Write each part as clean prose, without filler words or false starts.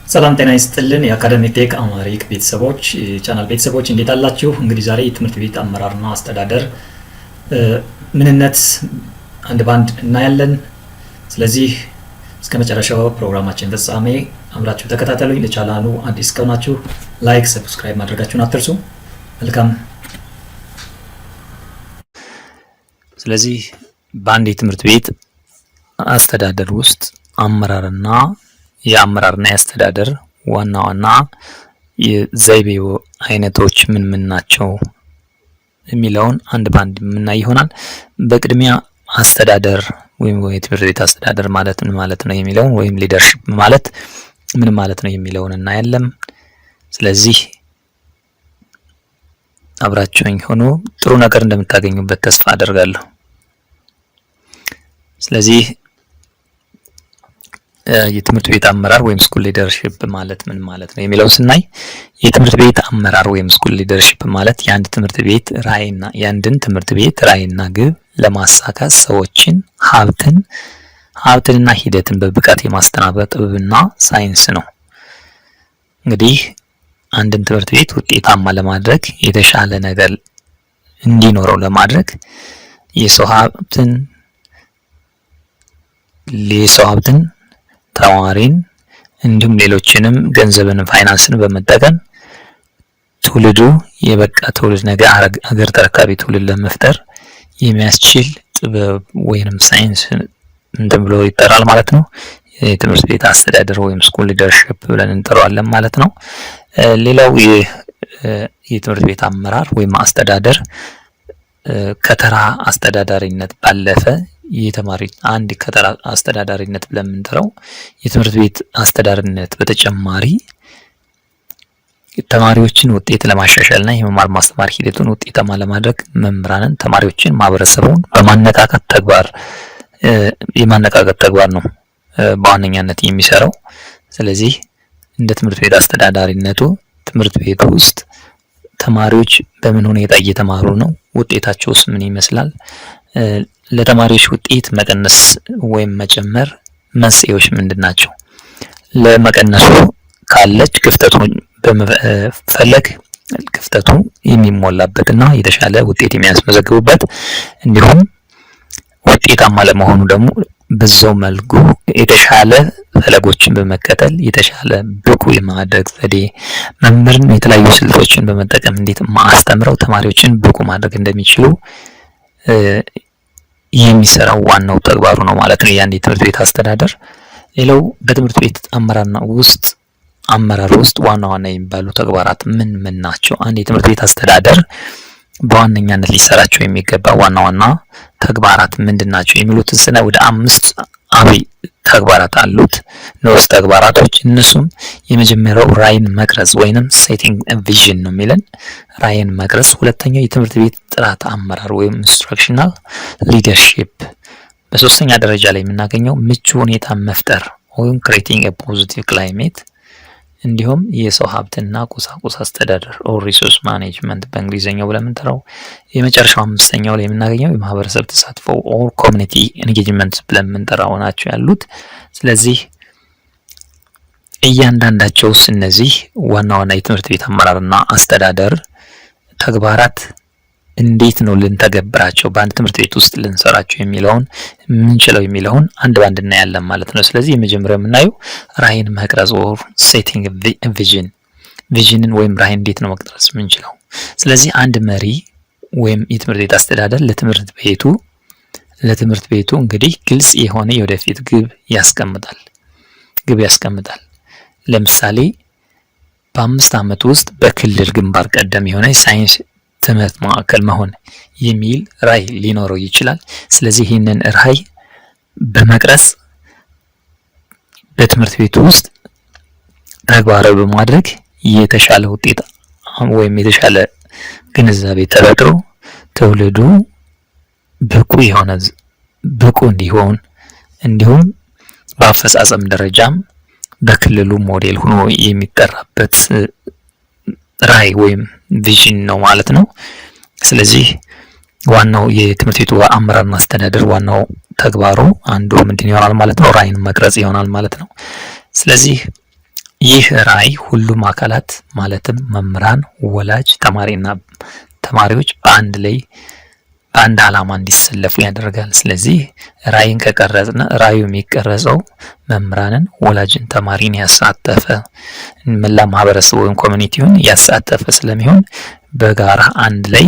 ሰላም ጤና ይስጥልን። የ Academic Tech Amharic ቤተሰቦች፣ ቻናል ቤተሰቦች እንዴት አላችሁ? እንግዲህ ዛሬ የትምህርት ቤት አመራርና አስተዳደር ምንነት አንድ ባንድ እናያለን። ስለዚህ እስከ መጨረሻው ፕሮግራማችን ፍጻሜ አብራችሁ ተከታተሉኝ። ለቻናሉ አዲስ ከሆናችሁ like፣ subscribe ማድረጋችሁን አትርሱ። መልካም። ስለዚህ በአንድ የትምህርት ቤት አስተዳደር ውስጥ አመራርና የአመራርና የአስተዳደር ዋና ዋና የዘይቤ አይነቶች ምን ምን ናቸው የሚለውን አንድ በአንድ የምናይ ይሆናል። በቅድሚያ አስተዳደር ወይም የትምህርት ቤት አስተዳደር ማለት ምን ማለት ነው የሚለውን ወይም leadership ማለት ምን ማለት ነው የሚለውን እናያለን። ስለዚህ አብራችሁኝ ሆኖ ጥሩ ነገር እንደምታገኙበት ተስፋ አደርጋለሁ። ስለዚህ የትምህርት ቤት አመራር ወይም school leadership ማለት ምን ማለት ነው የሚለው ስናይ፣ የትምህርት ቤት አመራር ወይም school leadership ማለት የአንድን ትምህርት ቤት ራዕይና ግብ ለማሳካት ሰዎችን፣ ሀብትንና ሂደትን በብቃት የማስተናበር ጥበብና ሳይንስ ነው። እንግዲህ አንድን ትምህርት ቤት ውጤታማ ለማድረግ፣ የተሻለ ነገር እንዲኖረው ለማድረግ የሰው ሀብትን፣ ተማሪን እንዲሁም ሌሎችንም ገንዘብን፣ ፋይናንስን በመጠቀም ትውልዱ የበቃ ትውልድ፣ ነገ ሀገር ተረካቢ ትውልድ ለመፍጠር የሚያስችል ጥበብ ወይንም ሳይንስ እንትን ብሎ ይጠራል ማለት ነው። የትምህርት ቤት አስተዳደር ወይም school leadership ብለን እንጠራዋለን ማለት ነው። ሌላው የትምህርት ቤት አመራር ወይም አስተዳደር ከተራ አስተዳዳሪነት ባለፈ የተማሪ አንድ ከተራ አስተዳዳሪነት ብለን የምንጠራው የትምህርት ቤት አስተዳዳሪነት በተጨማሪ ተማሪዎችን ውጤት ለማሻሻል እና የመማር ማስተማር ሂደቱን ውጤታማ ለማድረግ መምህራንን፣ ተማሪዎችን፣ ማህበረሰቡን በማነቃቃት ተግባር የማነቃቃት ተግባር ነው በዋነኛነት የሚሰራው። ስለዚህ እንደ ትምህርት ቤት አስተዳዳሪነቱ ትምህርት ቤቱ ውስጥ ተማሪዎች በምን ሁኔታ እየተማሩ ነው? ውጤታቸውስ ምን ይመስላል? ለተማሪዎች ውጤት መቀነስ ወይም መጨመር መንስኤዎች ምንድን ናቸው? ለመቀነሱ ካለች ክፍተቱን በመፈለግ ክፍተቱ የሚሞላበትና የተሻለ ውጤት የሚያስመዘግቡበት፣ እንዲሁም ውጤታማ ለመሆኑ ደግሞ በዛው መልኩ የተሻለ ፈለጎችን በመከተል የተሻለ ብቁ የማድረግ ዘዴ፣ መምህርን የተለያዩ ስልቶችን በመጠቀም እንዴት አስተምረው ተማሪዎችን ብቁ ማድረግ እንደሚችሉ የሚሰራው ዋናው ተግባሩ ነው ማለት ነው የአንድ የትምህርት ቤት አስተዳደር። ሌላው በትምህርት ቤት አመራር ውስጥ ዋና ዋና የሚባሉ ተግባራት ምን ምን ናቸው? አንድ የትምህርት ቤት አስተዳደር በዋነኛነት ሊሰራቸው የሚገባ ዋና ዋና ተግባራት ምንድን ናቸው የሚሉትን ስናይ ወደ አምስት አብይ ተግባራት አሉት፣ ንዑስ ተግባራቶች። እነሱም የመጀመሪያው ራዕይን መቅረጽ ወይንም setting vision ነው የሚለን፣ ራዕይን መቅረጽ። ሁለተኛው የትምህርት ቤት ጥራት አመራር ወይም instructional leadership። በሶስተኛ ደረጃ ላይ የምናገኘው ምቹ ሁኔታ መፍጠር ወይም creating positive climate፣ እንዲሁም የሰው ሀብትና ቁሳቁስ አስተዳደር or resource management በእንግሊዝኛው ብለን የምንጠራው። የመጨረሻው አምስተኛው ላይ የምናገኘው የማህበረሰብ ተሳትፎ or community engagement ብለን የምንጠራው ናቸው ያሉት። ስለዚህ እያንዳንዳቸውስ እነዚህ ዋና ዋና የትምህርት ቤት አመራርና አስተዳደር ተግባራት እንዴት ነው ልንተገብራቸው፣ በአንድ ትምህርት ቤት ውስጥ ልንሰራቸው የምንችለው የሚለውን አንድ ባንድ እናያለን ማለት ነው። ስለዚህ የመጀመሪያው የምናየው ራዕይን መቅረጽ or setting vision፣ vision ን ወይም ራዕይን እንዴት ነው መቅረጽ የምንችለው? ስለዚህ አንድ መሪ ወይም የትምህርት ቤት አስተዳደር ለትምህርት ቤቱ እንግዲህ ግልጽ የሆነ የወደፊት ግብ ያስቀምጣል። ለምሳሌ በ5 ዓመት ውስጥ በክልል ግንባር ቀደም የሆነ የሳይንስ ትምህርት ማዕከል መሆን የሚል ራዕይ ሊኖረው ይችላል። ስለዚህ ይህንን ራዕይ በመቅረጽ በትምህርት ቤቱ ውስጥ ተግባራዊ በማድረግ የተሻለ ውጤት ወይም የተሻለ ግንዛቤ ተፈጥሮ ትውልዱ ብቁ እንዲሆን፣ እንዲሁም በአፈጻጸም ደረጃም በክልሉ ሞዴል ሆኖ የሚጠራበት ራዕይ ወይም vision ነው ማለት ነው። ስለዚህ ዋናው የትምህርት ቤቱ አመራርና አስተዳደር ዋናው ተግባሩ አንዱ ምንድን ይሆናል ማለት ነው? ራዕይን መቅረጽ ይሆናል ማለት ነው። ስለዚህ ይህ ራዕይ ሁሉም አካላት ማለትም መምህራን፣ ወላጅ፣ ተማሪና ተማሪዎች በአንድ ላይ በአንድ ዓላማ እንዲሰለፉ ያደርጋል። ስለዚህ ራዕይን ከቀረጽን ራዕዩ የሚቀረጸው መምህራንን፣ ወላጅን፣ ተማሪን ያሳተፈ፣ መላ ማህበረሰብ ወይም community ውን ያሳተፈ ስለሚሆን በጋራ አንድ ላይ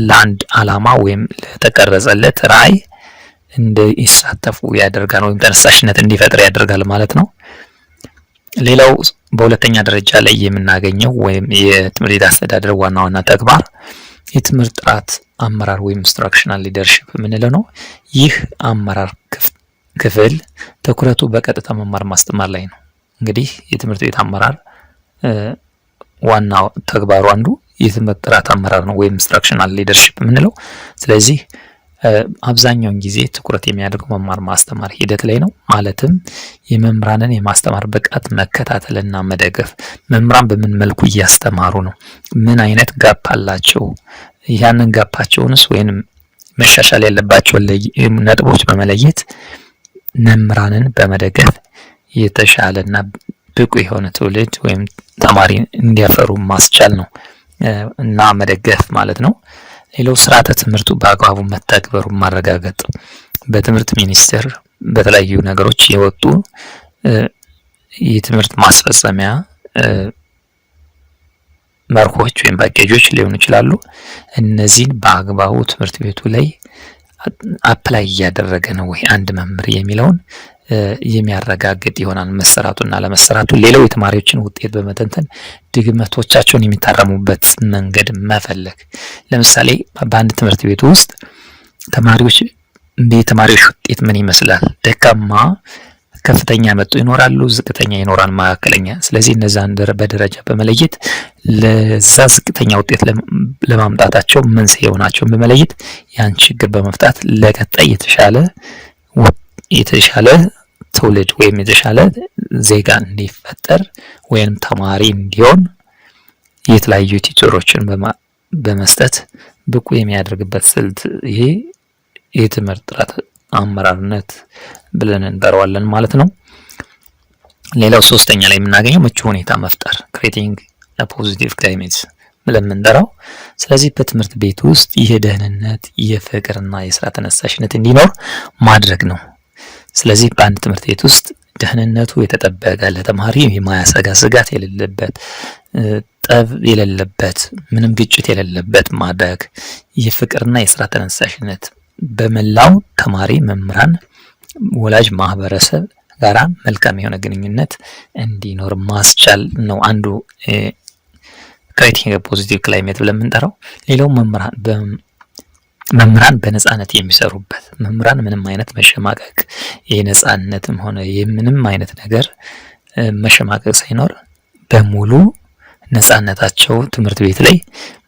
ለአንድ ዓላማ ወይም ለተቀረጸለት ራዕይ እንዲሳተፉ ያደርጋል ወይም ተነሳሽነት እንዲፈጥር ያደርጋል ማለት ነው። ሌላው በሁለተኛ ደረጃ ላይ የምናገኘው ወይም የትምህርት ቤት አስተዳደር ዋና ዋና ተግባር የትምህርት ጥራት አመራር ወይም instructional leadership የምንለው ነው። ይህ አመራር ክፍል ትኩረቱ በቀጥታ መማር ማስተማር ላይ ነው። እንግዲህ የትምህርት ቤት አመራር ዋና ተግባሩ አንዱ የትምህርት ጥራት አመራር ነው ወይም instructional leadership የምንለው። ስለዚህ አብዛኛውን ጊዜ ትኩረት የሚያደርገው መማር ማስተማር ሂደት ላይ ነው። ማለትም የመምህራንን የማስተማር ብቃት መከታተልና መደገፍ። መምህራን በምን መልኩ እያስተማሩ ነው? ምን አይነት gap አላቸው? ያንን gap ኣቸውንስ ወይንም መሻሻል ያለባቸውን ነጥቦች በመለየት መምህራንን በመደገፍ የተሻለና ብቁ የሆነ ትውልድ ወይም ተማሪ እንዲያፈሩ ማስቻል ነው እና መደገፍ ማለት ነው። ሌላው ስርዓተ ትምህርቱ በአግባቡ መተግበሩን ማረጋገጥ፣ በትምህርት ሚኒስቴር በተለያዩ ነገሮች የወጡ የትምህርት ማስፈጸሚያ መርሆች ወይም ፓኬጆች ሊሆኑ ይችላሉ። እነዚህን በአግባቡ ትምህርት ቤቱ ላይ apply እያደረገ ነው ወይ አንድ መምህር የሚለውን የሚያረጋግጥ ይሆናል መሰራቱና አለመሰራቱ። ሌላው የተማሪዎችን ውጤት በመተንተን ድክመቶቻቸውን የሚታረሙበት መንገድ መፈለግ። ለምሳሌ በአንድ ትምህርት ቤት ውስጥ የተማሪዎች ውጤት ምን ይመስላል? ደካማ፣ ከፍተኛ ያመጡ ይኖራሉ፣ ዝቅተኛ ይኖራል፣ መካከለኛ። ስለዚህ እነዛን በደረጃ በመለየት ለዛ ዝቅተኛ ውጤት ለማምጣታቸው መንስኤ የሆናቸውን በመለየት ያን ችግር በመፍታት ለቀጣይ የተሻለ ትውልድ ወይም የተሻለ ዜጋ እንዲፈጠር ወይም ተማሪ እንዲሆን የተለያዩ tutor ኦችን በመስጠት ብቁ የሚያደርግበት ስልት ይሄ የትምህርት ጥራት አመራርነት ብለን እንጠራዋለን ማለት ነው። ሌላው ሶስተኛ ላይ የምናገኘው ምቹ ሁኔታ መፍጠር፣ creating positive climate ብለን የምንጠራው። ስለዚህ በትምህርት ቤት ውስጥ የደህንነት፣ የፍቅርና የስራ ተነሳሽነት እንዲኖር ማድረግ ነው። ስለዚህ በአንድ ትምህርት ቤት ውስጥ ደህንነቱ የተጠበቀ፣ ለተማሪ የማያሰጋ፣ ስጋት የሌለበት፣ ጠብ የሌለበት፣ ምንም ግጭት የሌለበት ማድረግ፣ የፍቅርና የስራ ተነሳሽነት በመላው ተማሪ፣ መምህራን፣ ወላጅ፣ ማህበረሰብ ጋራ መልካም የሆነ ግንኙነት እንዲኖር ማስቻል ነው አንዱ creating positive climate ብለን የምንጠራው። ሌላው መምህራን በነጻነት የሚሰሩበት፣ መምህራን ምንም አይነት መሸማቀቅ የነጻነትም ሆነ የምንም አይነት ነገር መሸማቀቅ ሳይኖር በሙሉ ነጻነታቸው ትምህርት ቤት ላይ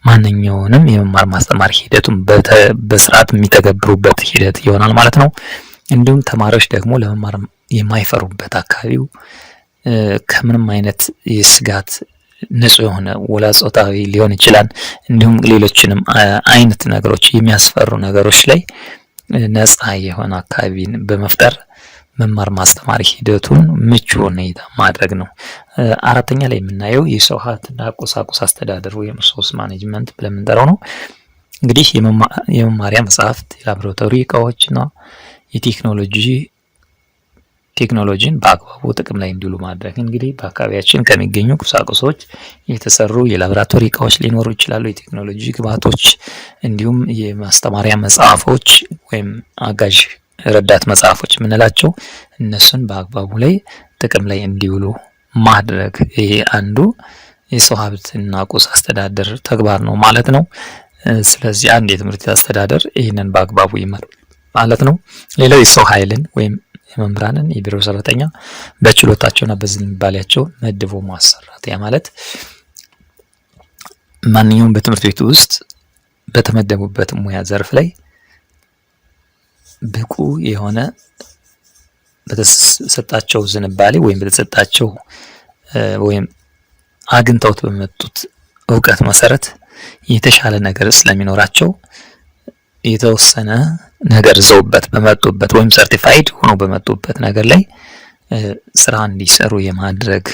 ማንኛውንም የመማር ማስተማር ሂደቱን በስርዓት የሚተገብሩበት ሂደት ይሆናል ማለት ነው። እንዲሁም ተማሪዎች ደግሞ ለመማር የማይፈሩበት፣ አካባቢው ከምንም አይነት የስጋት ንጹህ የሆነ፣ ወላ ጾታዊ ሊሆን ይችላል። እንዲሁም ሌሎችንም አይነት ነገሮች፣ የሚያስፈሩ ነገሮች ላይ ነፃ የሆነ አካባቢን በመፍጠር መማር ማስተማር ሂደቱን ምቹ ሁኔታ ማድረግ ነው። አራተኛ ላይ የምናየው የሰው ሀብትና ቁሳቁስ አስተዳደር ወይም resource management ብለን የምንጠራው ነው። እንግዲህ የመማሪያ መጽሐፍት፣ የላቦራቶሪ እቃዎችና የቴክኖሎጂ ቴክኖሎጂን በአግባቡ ጥቅም ላይ እንዲውሉ ማድረግ። እንግዲህ በአካባቢያችን ከሚገኙ ቁሳቁሶች የተሰሩ የላቦራቶሪ እቃዎች ሊኖሩ ይችላሉ፣ የቴክኖሎጂ ግብዓቶች፣ እንዲሁም የማስተማሪያ መጽሐፎች ወይም አጋዥ ረዳት መጽሐፎች የምንላቸው እነሱን በአግባቡ ላይ ጥቅም ላይ እንዲውሉ ማድረግ ይሄ አንዱ የሰው ሀብትና ቁስ አስተዳደር ተግባር ነው ማለት ነው። ስለዚህ አንድ የትምህርት ቤት አስተዳደር ይህንን በአግባቡ ይመራል ማለት ነው። ሌላው የሰው ኃይልን ወይም የመምህራንን፣ የቢሮ ሰራተኛ በችሎታቸውና በዝንባሌያቸው መድቦ ማሰራት። ያ ማለት ማንኛውም በትምህርት ቤቱ ውስጥ በተመደቡበት ሙያ ዘርፍ ላይ ብቁ የሆነ በተሰጣቸው ዝንባሌ ወይም በተሰጣቸው ወይም አግኝተውት በመጡት እውቀት መሰረት የተሻለ ነገር ስለሚኖራቸው የተወሰነ ነገር ይዘውበት በመጡበት ወይም certified ሆኖ በመጡበት ነገር ላይ ስራ እንዲሰሩ የማድረግ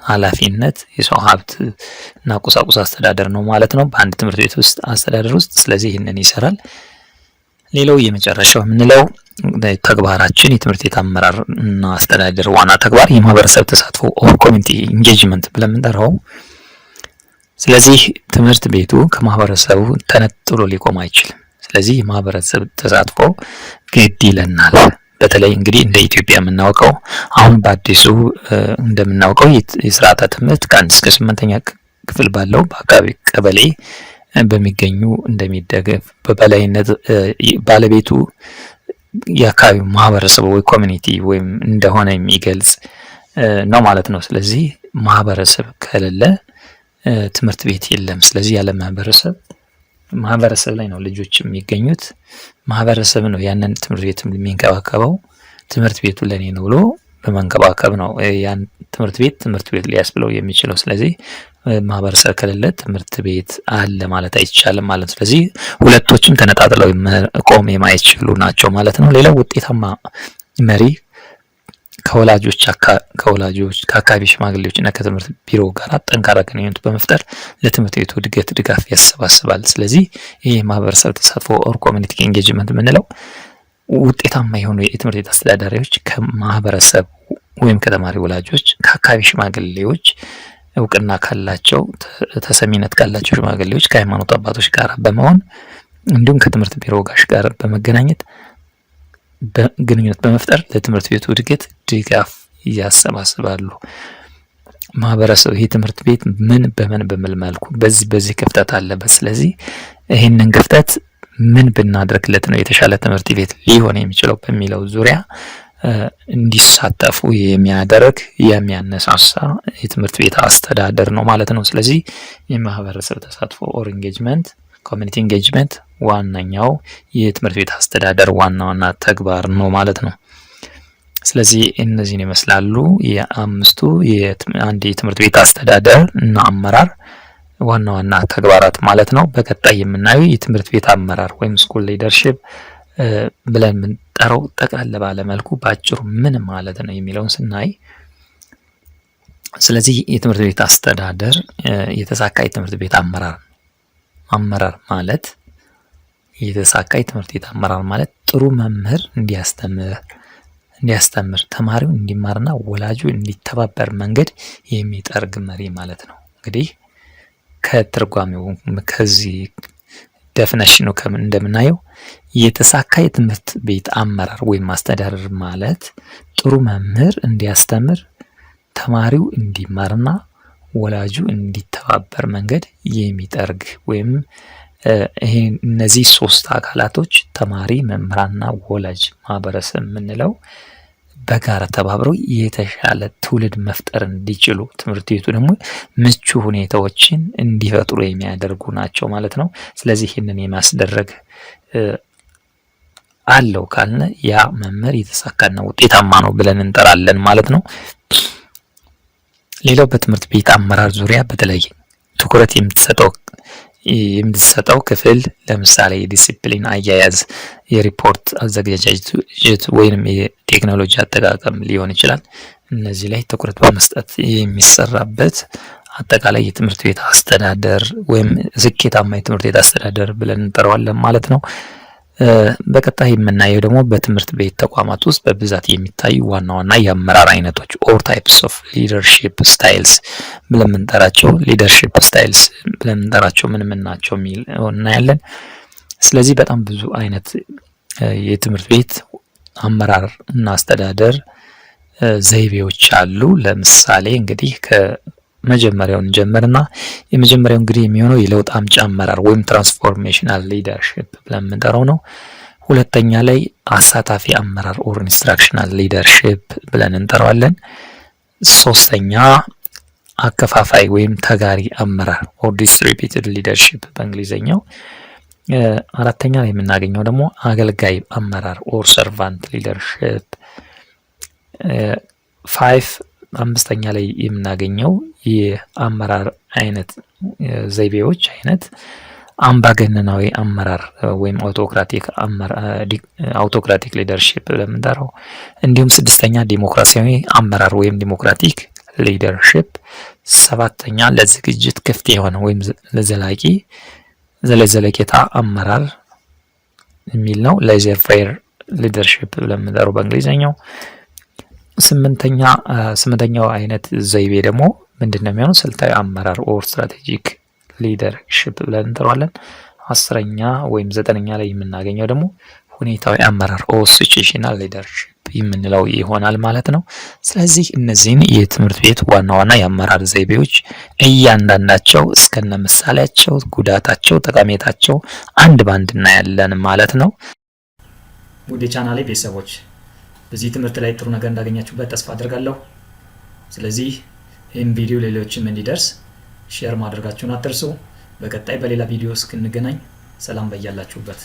ኃላፊነት የሰው ሀብት እና ቁሳቁስ አስተዳደር ነው ማለት ነው በአንድ ትምህርት ቤት ውስጥ አስተዳደር ውስጥ። ስለዚህ ይህንን ይሰራል። ሌላው የመጨረሻው የምንለው ተግባራችን የትምህርት ቤት አመራር እና አስተዳደር ዋና ተግባር የማህበረሰብ ተሳትፎ or community engagement ብለን የምንጠራው። ስለዚህ ትምህርት ቤቱ ከማህበረሰቡ ተነጥሎ ሊቆም አይችልም። ስለዚህ የማህበረሰብ ተሳትፎ ግድ ይለናል። በተለይ እንግዲህ እንደ ኢትዮጵያ የምናውቀው አሁን በአዲሱ እንደምናውቀው የስርዓተ ትምህርት ከ1 እስከ 8ኛ ክፍል ባለው በአካባቢ ቀበሌ በሚገኙ እንደሚደገፍ፣ በበላይነት ባለቤቱ የአካባቢው ማህበረሰብ ወይ community ወይም እንደሆነ የሚገልጽ ነው ማለት ነው። ስለዚህ ማህበረሰብ ከሌለ ትምህርት ቤት የለም። ስለዚህ ያለ ማህበረሰብ፣ ማህበረሰብ ላይ ነው ልጆች የሚገኙት። ማህበረሰብ ነው ያንን ትምህርት ቤት የሚንከባከበው። ትምህርት ቤቱ ለኔ ነው ብሎ በመንከባከብ ነው ያን ትምህርት ቤት ትምህርት ቤት ሊያስብለው የሚችለው። ስለዚህ ማህበረሰብ ከሌለ ትምህርት ቤት አለ ማለት አይቻልም ማለት ነው። ስለዚህ ሁለቶችም ተነጣጥለው መቆም የማይችሉ ናቸው ማለት ነው። ሌላው ውጤታማ መሪ ከወላጆች፣ ከአካባቢ ሽማግሌዎች እና ከትምህርት ቢሮ ጋር ጠንካራ ግንኙነት በመፍጠር ለትምህርት ቤቱ እድገት ድጋፍ ያሰባስባል። ስለዚህ ይህ የማህበረሰብ ተሳትፎ or community engagement የምንለው ውጤታማ የሆኑ የትምህርት ቤት አስተዳዳሪዎች ከማህበረሰብ ወይም ከተማሪ ወላጆች፣ ከአካባቢ ሽማግሌዎች፣ እውቅና ካላቸው፣ ተሰሚነት ካላቸው ሽማግሌዎች፣ ከሃይማኖት አባቶች ጋር በመሆን እንዲሁም ከትምህርት ቢሮ ጋር በመገናኘት ግንኙነት በመፍጠር ለትምህርት ቤቱ እድገት ድጋፍ ያሰባስባሉ። ማህበረሰቡ ይህ ትምህርት ቤት ምን በምን በምን መልኩ በዚህ በዚህ ክፍተት አለበት፣ ስለዚህ ይህንን ክፍተት ምን ብናደርግለት ነው የተሻለ ትምህርት ቤት ሊሆን የሚችለው በሚለው ዙሪያ እንዲሳተፉ የሚያደርግ፣ የሚያነሳሳ የትምህርት ቤት አስተዳደር ነው ማለት ነው። ስለዚህ የማህበረሰብ ተሳትፎ or engagement፣ community engagement ዋነኛው የትምህርት ቤት አስተዳደር ዋና ዋና ተግባር ነው ማለት ነው። ስለዚህ እነዚህን ይመስላሉ የአምስቱ የአንድ የትምህርት ቤት አስተዳደር እና አመራር ዋና ዋና ተግባራት ማለት ነው። በቀጣይ የምናየው የትምህርት ቤት አመራር ወይም school leadership ብለን የምንጠራው ጠቅለል ባለ መልኩ በአጭሩ ምን ማለት ነው የሚለውን ስናይ፣ ስለዚህ የትምህርት ቤት አስተዳደር፣ የተሳካ የትምህርት ቤት አመራር ማለት፣ የተሳካ የትምህርት ቤት አመራር ማለት ጥሩ መምህር እንዲያስተምር፣ ተማሪው እንዲማርና ወላጁ እንዲተባበር መንገድ የሚጠርግ መሪ ማለት ነው። እንግዲህ ከትርጓሜው፣ ከዚህ definition ኑ እንደምናየው የተሳካ የትምህርት ቤት አመራር ወይም አስተዳደር ማለት ጥሩ መምህር እንዲያስተምር፣ ተማሪው እንዲማርና ወላጁ እንዲተባበር መንገድ የሚጠርግ ወይም ይሄ እነዚህ ሶስት አካላቶች ተማሪ፣ መምህራንና ወላጅ ማህበረሰብ የምንለው በጋራ ተባብረው የተሻለ ትውልድ መፍጠር እንዲችሉ ትምህርት ቤቱ ደግሞ ምቹ ሁኔታዎችን እንዲፈጥሩ የሚያደርጉ ናቸው ማለት ነው። ስለዚህ ይህንን የማስደረግ አለው ካልን ያ መምህር የተሳካና ውጤታማ ነው ብለን እንጠራለን ማለት ነው። ሌላው በትምህርት ቤት አመራር ዙሪያ በተለይ ትኩረት የምትሰጠው ክፍል ለምሳሌ የዲሲፕሊን አያያዝ፣ የሪፖርት አዘገጃጀት ወይንም የቴክኖሎጂ አጠቃቀም ሊሆን ይችላል። እነዚህ ላይ ትኩረት በመስጠት የሚሰራበት አጠቃላይ የትምህርት ቤት አስተዳደር ወይም ስኬታማ የትምህርት ቤት አስተዳደር ብለን እንጠራዋለን ማለት ነው። በቀጣይ የምናየው ደግሞ በትምህርት ቤት ተቋማት ውስጥ በብዛት የሚታዩ ዋና ዋና የአመራር አይነቶች or types of leadership styles ብለን የምንጠራቸው፣ leadership styles ብለን የምንጠራቸው ምን ምን ናቸው የሚል እናያለን። ስለዚህ በጣም ብዙ አይነት የትምህርት ቤት አመራር እና አስተዳደር ዘይቤዎች አሉ። ለምሳሌ እንግዲህ ከመጀመሪያው እንጀምርና የመጀመሪያው እንግዲህ የሚሆነው የለውጥ አምጪ አመራር ወይም transformational leadership ብለን የምንጠራው ነው። ሁለተኛ ላይ አሳታፊ አመራር or instructional leadership ብለን እንጠራዋለን። ሶስተኛ አከፋፋይ ወይም ተጋሪ አመራር or distributed leadership በእንግሊዘኛው። አራተኛ ላይ የምናገኘው ደግሞ አገልጋይ አመራር or servant leadership። Five አምስተኛ ላይ የምናገኘው የአመራር አይነት፣ ዘይቤዎች አይነት አምባገነናዊ አመራር ወይም autocratic leadership ለምንጠራው፣ እንዲሁም ስድስተኛ ዲሞክራሲያዊ አመራር ወይም democratic leadership። ሰባተኛ ለዝግጅት ክፍት የሆነ ወይም ለዘላቂ ለዘለቄታ አመራር የሚል ነው። Laissez-faire leadership ብለን የምንጠራው በእንግሊዝኛው። ስምንተኛው አይነት ዘይቤ ደግሞ ምንድን ነው የሚሆነው? ስልታዊ አመራር or strategic leadership ብለን እንጠራዋለን። 10ኛ ወይም ዘጠነኛ ላይ የምናገኘው ደግሞ ሁኔታዊ አመራር or situational leadership የምንለው ይሆናል ማለት ነው። ስለዚህ እነዚህን የትምህርት ቤት ዋና ዋና የአመራር ዘይቤዎች እያንዳንዳቸው እስከነ ምሳሌያቸው፣ ጉዳታቸው፣ ጠቀሜታቸው አንድ ባንድ እናያለን ማለት ነው። ውድ የቻናሌ ቤተሰቦች፣ በዚህ ትምህርት ላይ ጥሩ ነገር እንዳገኛችሁበት ተስፋ አደርጋለሁ። ስለዚህ ይህም ቪዲዮ ሌሎችም እንዲደርስ share ማድረጋችሁን አትርሱ። በቀጣይ በሌላ ቪዲዮ እስክንገናኝ ሰላም በያላችሁበት።